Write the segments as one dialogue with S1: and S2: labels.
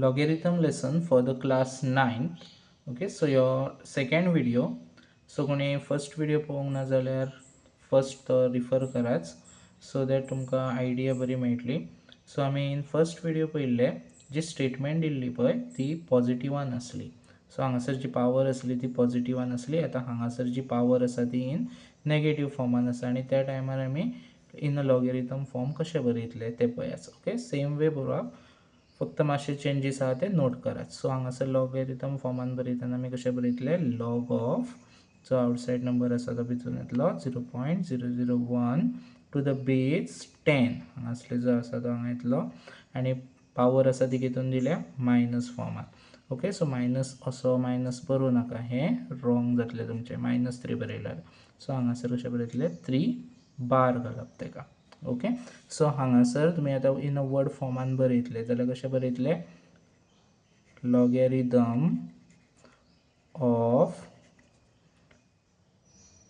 S1: Logarithm lesson for the class 9. Okay, so your second video. So कोणी first video पळोवंक ना जाल्यार first तो रिफर कराच, सो that तुमकां आयडिया बरी मेळटली. सो आमी इन फर्स्ट व्हिडिओ पळयल्ले जी स्टेटमेंट दिल्ली पळय ती पॉझिटिवान आसली. सो हांगासर जी पावर आसली ती पॉझिटिवान आसली. आतां हांगासर जी पावर आसा ती इन नेगेटीव फॉर्मान आसा आनी त्या टायमार आमी इन अ लॉगेरिथम फॉर्म कशें बरयतले तें पळयात. ओके, सेम वे बरोवप, फक्त मातशे चेंजीस आहा ते नोट करात. सो हांगासर लॉगेरिथम फॉर्मान बरयतना आमी कशें बरयतले, लॉग ऑफ जो आवटसायड नंबर आसा तो भितून येतलो 0.001 टू the base 10, हांगासले जो आसा तो हांगा येतलो आनी पावर आसा ती कितून दिल्या मायनस फॉर्मान. ओके, सो मायनस असो मायनस बरोवं नाका, हें रॉंग जातलें तुमचें, मायनस 3 बरयल्यार. सो हांगासर कशें बरयतले, 3 बार घालप तेका. ओके, सो हांगासर तुमी आतां इन अ वर्ड फॉर्मान बरयतले जाल्यार कशें बरयतले, logarithm of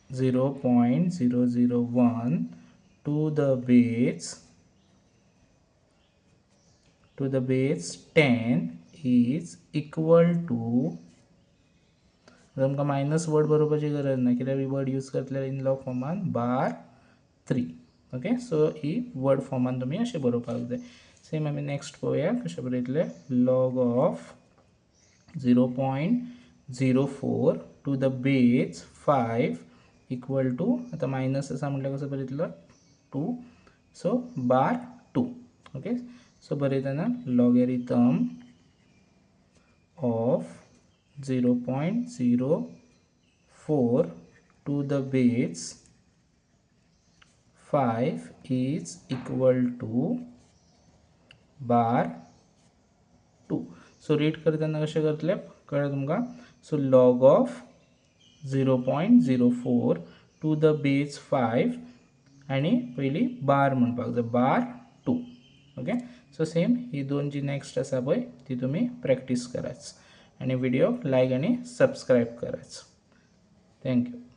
S1: 0.001 to the base 10 is equal to, तुमकां मायनस वर्ड बरोवपाची गरज ना कित्याक वर्ड यूज करतले इन लॉग फॉर्मान बार 3. ओके, सो ही वर्ड फॉर्मान तुमी अशें बरोवपाक जाय. सेम आमी नेक्स्ट पळोवया कशें बरयतले, log of 0.04 to the base 5 equal to, आतां मायनस आसा म्हटल्यार कसो बरयतलो 2, सो बार 2. ओके, सो बरयतना logarithm of 0.04 to the base 5 is equal to bar 2. So read करतना कशें करतले कळ्ळें तुमकां. So log of 0.04 to the base 5 आनी पयली बार म्हणपाक जाय, बार 2. ओके, सो सेम ही दोन जी नेक्स्ट आसा पळय ती तुमी प्रॅक्टीस कराच आनी व्हिडिओ लायक आनी सबस्क्रायब कराच. Thank you.